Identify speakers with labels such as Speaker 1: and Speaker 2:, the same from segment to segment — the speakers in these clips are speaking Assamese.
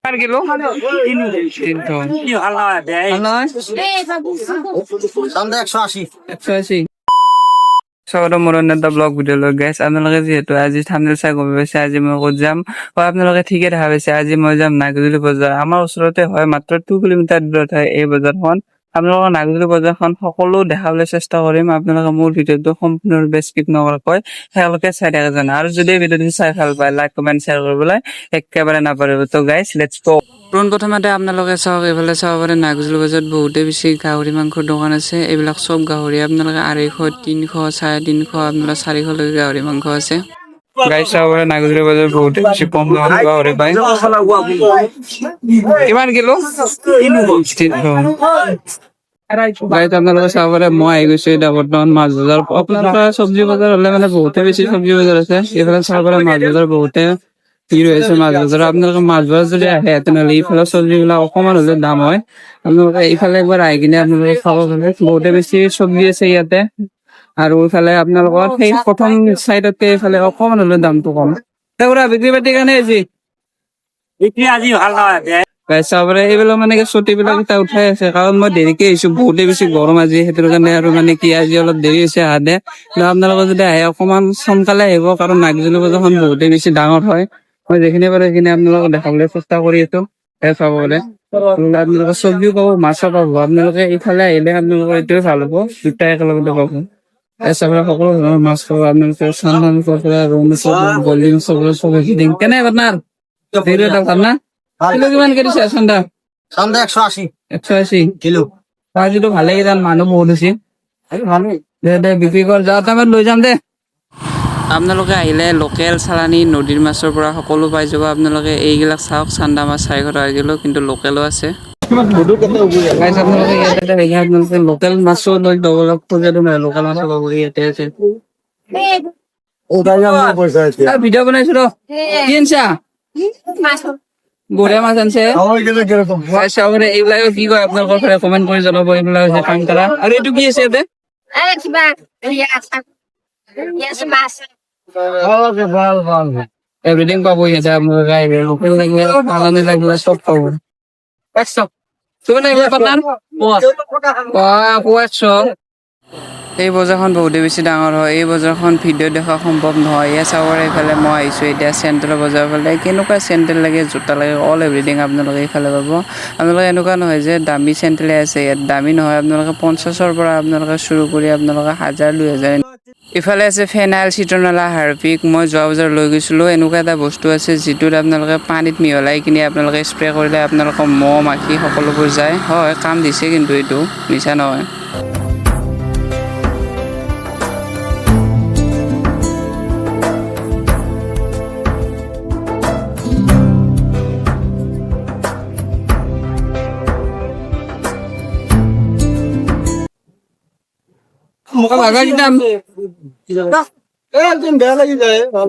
Speaker 1: কিমান কিলো? 300। ভাল নহয়?
Speaker 2: 180।
Speaker 1: 180। স্বাগতম মোৰ অন্য এটা ব্লগ ভিডিঅ' লৈ। গাইছ, আপোনালোকে যিহেতু আজি থাম্বনেইল চাই গম পাইছে আজি মই ক'ত যাম। হয়, আপোনালোকে ঠিকে দেখা পাইছে, আজি মই যাম নাগজুলি বজাৰ। আমাৰ ওচৰতে হয়, মাত্ৰ 2 কিলোমিটাৰ দূৰত হয় এই বজাৰখন। আপোনালোকৰ নাগজুলি বজাৰখন সকলো দেখাবলৈ চেষ্টা কৰিম। আপোনালোকে মোৰ ভিডিঅ'টো সম্পূৰ্ণৰূপে স্কিপ নকৰাকৈ তেওঁলোকে চাই থাকে জানে। আৰু যদি এই ভিডিঅ'টো চাই ভাল পায়, লাইক, কমেণ্ট, শ্বেয়াৰ কৰিবলৈ একেবাৰে নাপাহৰিব। তো গাইছ, let's গ'। পোনপ্ৰথমতে আপোনালোকে চাওক, এইফালে চাব পাৰে, নাগজুলি বজাৰত বহুতে বেছি গাহৰি মাংসৰ দোকান আছে। এইবিলাক চব গাহৰি। আপোনালোকে 250, 300, 350, আপোনালোকে 400লৈকে গাহৰি মাংস আছে। গাইছ, চাব পাৰে, নাগজুলি বজাৰত বহুতে বেছি কম দামত গাহৰি পায়। কিমান কিলো? 300। গাইছ, আপোনালোকে চাব পাৰে, মই আহি গৈছো এতিয়া বৰ্তমান মাছ বজাৰ। আপোনালোকৰ চব্জি বজাৰ হলে মানে বহুতে বেছি চব্জি বজাৰ আছে। এইফালে চাব পাৰে, মাছ বজাৰ, বহুতে ভিৰ হৈ আছে মাছ বজাৰ। আপোনালোকে মাছ বজাৰ যদি আহে, তেনেহ'লে এইফালে চব্জি বিলাক অকমান হলেও দাম হয়। আপোনালোকে এইফালে একবাৰ আহি কিনে আপোনালোকে চাব পাৰে, বহুতে বেছি চব্জি আছে ইয়াতে। আৰু এইফালে আপোনালোকৰ সেই প্ৰথম চাইডতকে এইফালে অকমান হলেও দামটো কম। খুৰা, বিক্ৰী পাতি কাৰণে আজি
Speaker 2: বিক্ৰী আজি ভাল নহয়, বেয়া।
Speaker 1: গাইছ, চাব পাৰে, এইবিলাক মানে কি চুটি বিলাক এতিয়া উঠাই আছে, কাৰণ মই দেৰিকে আহিছো। বহুতে বেছি গৰম আজি, সেইটোৰ কাৰণে। আৰু মানে কি, আজি অলপ দেৰি হৈছে আহাতে। কিন্তু আপোনালোকে যদি আহে, অকমান সোনকালে আহিব, কাৰণ নাগজুলি বজাৰখন বহুতে বেছি ডাঙৰ হয়। মই যিখিনি পাৰো সেইখিনি আপোনালোকক দেখাবলৈ চেষ্টা কৰি আছো। সেই চাব পাৰে, আপোনালোকে চব্জিও পাব, মাছো পাব। আপোনালোকে এইফালে আহিলে আপোনালোকৰ এইটোৱে ভাল হ'ব, দুটা একেলগতে পাব। এই চাব পাৰে, সকলো ধৰণৰ মাছ পাব আপোনালোকে, চান্দা মাছৰ পৰা ৰৌ মাছৰ পৰা বৰালি মাছৰ পৰা চব এভৰিথিং। কেনে আপোনাৰ এটা ভাল না? কিলো কিমান কে দিছে চান্দা?
Speaker 2: চান্দা 180।
Speaker 1: 180।
Speaker 2: কিলো।
Speaker 1: আজিতো ভালে কেইজন মানুহ বহুত হৈছে।
Speaker 2: ভালেই।
Speaker 1: দে দে, বিক্ৰী কৰ, যাওঁ টাইমত লৈ যাম দে। আপোনালোকে আহিলে লোকেল চালানী নদীৰ মাছৰ পৰা সকলো পাই যাব। আপোনালোকে এইবিলাক চাওক, চান্দা মাছ 400 টকা কিলো, কিন্তু লোকেলো আছে। গাইছ, আপোনালোকে ইয়াতে এটা দেখি আপোনালোকে লোকেল মাছো লৈ ল'ব খোজেতো নহয়, লোকেল মাছো পাব, ইয়াতে আছে। ভিডিঅ' বনাইছো ৰ। কি আনছা? বঢ়িয়া মাছ আনছে। গাইছ, চাব পাৰে, এইবিলাক কি কয় আপোনালোকৰ ফালে, কমেণ্ট কৰি জনাব। এইবিলাক হৈছে কাংকাৰা। আৰু এইটো কি আছে ইয়াতে?
Speaker 3: কিবা মাছ।
Speaker 2: ভাল ভাল।
Speaker 1: এভৰিথিং পাব ইয়াতে। আপোনালোকে আহিলে লোকেল লাগিলে, চালানী লাগিলে, চব পাব। 100। তুমি লাগিলে পাৰ্টনাৰ 125। এই বজাৰখন বহুতেই বেছি ডাঙৰ হয়। এই বজাৰখন ভিডিঅ' দেখা সম্ভৱ নহয়। ইয়াত চাব পাৰে, এইফালে মই আহিছোঁ এতিয়া চেণ্ডেলৰ বজাৰৰ ফালে। কেনেকুৱা চেণ্ডেল লাগে, জোতা লাগে, অল এভৰিথিং আপোনালোকে এইফালে পাব। আপোনালোকে এনেকুৱা নহয় যে দামী চেণ্ডেলে আছে ইয়াত, দামী নহয়। আপোনালোকে 50ৰ পৰা আপোনালোকে চুৰু কৰি আপোনালোকে হাজাৰ, 2000। ইফালে আছে ফেনাইল, চিত্ৰনলা, হাৰপিক। মই যোৱা বজাৰ লৈ গৈছিলোঁ। এনেকুৱা এটা বস্তু আছে যিটোত আপোনালোকে পানীত মিহলাই কিনি আপোনালোকে স্প্ৰে কৰিলে আপোনালোকৰ মহ মাখি সকলোবোৰ যায়। হয়, কাম দিছে কিন্তু, এইটো মিছা নহয়।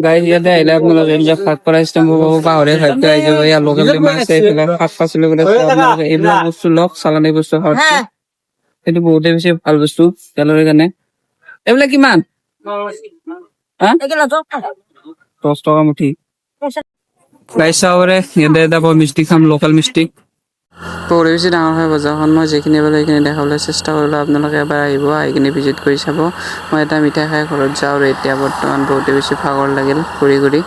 Speaker 1: গাইজ, ইয়াতে আহিলে আপোনালোকে এইবিলাক শাক কৰা চিষ্টেম পাব, পাহৰে খাদ্য আহি যাব। ইয়াৰ লোকেল মাছ, এইবিলাক শাক পাচলি বিলাক। আপোনালোকে এইবিলাক বস্তু লওক, চালানী বস্তু খাওঁতে সেইটো বহুতে বেছি ভাল বস্তু তেলৰ কাৰণে। এইবিলাক কিমান হা? 10 টকা মুঠি। গাইজ, চাব পাৰে, ইয়াতে এটা বৰ মিষ্টি খাম, লোকেল মিষ্টি। বহুত বেছি ডাঙৰ হয় বজাৰখন। মই যিখিনি পালোঁ সেইখিনি দেখাবলৈ চেষ্টা কৰিলোঁ। আপোনালোকে এবাৰ আহিব, আহি কিনে ভিজিট কৰি চাব। মই এটা মিঠাই খাই ঘৰত যাওঁ আৰু এতিয়া বৰ্তমান বহুতে বেছি ভাগৰ লাগিল ঘূৰি ঘূৰি।